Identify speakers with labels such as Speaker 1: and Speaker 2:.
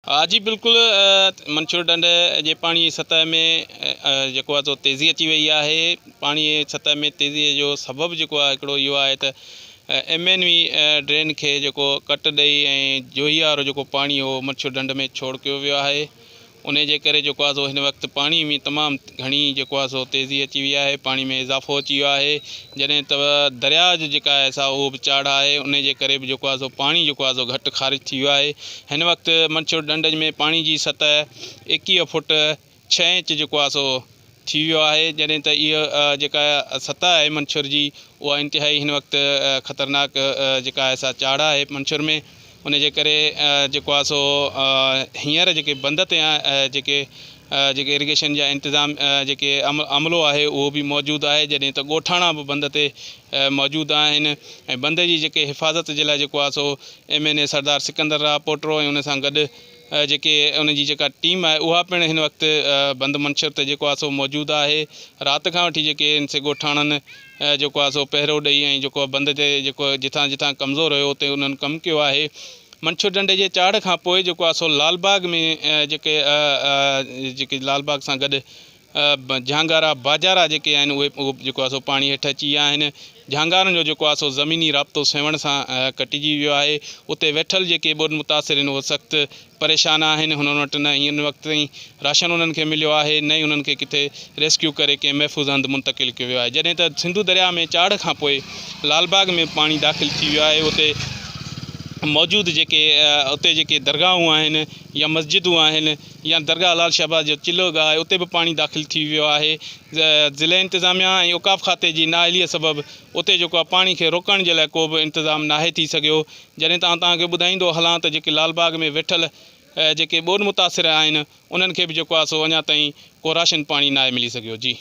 Speaker 1: ها جي بلڪل منڇر ڍنڍ جي پاڻي جي سطح ۾ جيڪو آهي سو تيزي اچي وئي آهي پاڻي جي سطح ۾ تيزي جو سبب جيڪو آهي هڪڙو اهو آهي ته ايم اين وي ڊرين کي جيڪو ڪٽ ڏئي ۽ جوهي وارو جيڪو پاڻي هو منڇر ڍنڍ ۾ ڇوڙ ڪيو ويو آهي انهي جي ڪري جيڪو آهي سو هن وقت پاڻي ۾ تمام گهڻي جيڪو آهي سو تيزي اچي وئي آهي پاڻي ۾ اضافو اچي ويو آهي جڏهن ته درياء جو جيڪا آهي سا اهو به چاڙهه آهي انهي جي ڪري به جيڪو آهي سو پاڻي جيڪو آهي سو گهٽ خارج ٿي ويو آهي هن وقت منڇر ڍنڍ ۾ پاڻي جي سطح 21 فوٽ ڇهه انچ جيڪو آهي سو ٿي ويو آهي جڏهن ته اها جيڪا سطح آهي منڇر جي اها انتهائي هن وقت خطرناڪ جيڪا آهي سا چاڙهه آهي منڇر ۾ ان جي ڪري جيڪو آهي سو هينئر جيڪي بند تي جيڪي جيڪي اريگيشن جا انتظام جيڪي عملو آهي اهو به موجود آهي جڏهن ته ڳوٺاڻا به بند تي موجود آهن ۽ بند جي جيڪي حفاظت جي لاء جيڪو آهي سو M N A Sardar Sikandar Rao Potro ۽ ان سان گڏ جيڪي ان جي جيڪا ٽيم آهي اها پڻ هن وقت بند منڇر تي جيڪو آهي سو موجود آهي رات کان وٺي جيڪي ان سي ڳوٺاڻن جيڪو آهي سو پهرو ڏئي ۽ جيڪو بند تي جيڪو جتان جتان ڪمزور هيو اتي انهن ڪم ڪيو آهي منڇر ڍنڍ جي چاڙهه کان پوء جيڪو آهي سو لال باغ ۾ جيڪي جيڪي لال باغ سان گڏ جهانگارا باجارا جيڪي آهن اهي جيڪو آهي سو پاڻي هيٺ اچي ويا آهن. جهانگارن جو جيڪو آهي سو زميني رابطو سيوهڻ سان ڪٽجي ويو آهي. اتي ويٺل جيڪي ٻوڏ متاثر آهن اهي سخت پريشان آهن. هنن وٽ نه ئي هن وقت تائين راشن انهن کي مليو آهي نه ئي انهن کي ڪٿي ريسڪيو ڪري ڪنهن محفوظ هنڌ منتقل ڪيو ويو آهي. جڏهن ته سنڌو درياهه ۾ چاڙهه کان پوء لال باغ ۾ پاڻي داخل ٿي ويو آهي اتي موجود جيڪي اتي جيڪي درگاهون آهن يا مسجدون آهن يا درگاهه لال شهباز جو چلو گاهه آهي اتي به پاڻي داخل ٿي ويو آهي ضلعي انتظاميا ۽ اوقاف کاتي جي نااهلي سبب اتي جيڪو آهي پاڻي کي روڪڻ جي لاء ڪو به انتظام ناهي ٿي سگهيو جڏهن ته آئون توهان کي ٻڌائيندو هلان ته جيڪي لال باغ ۾ ويٺل جيڪي ٻوڏ متاثر آهن انهن کي به جيڪو آهي سو اڃا تائين ڪو راشن پاڻي ناهي ملي سگهيو جي.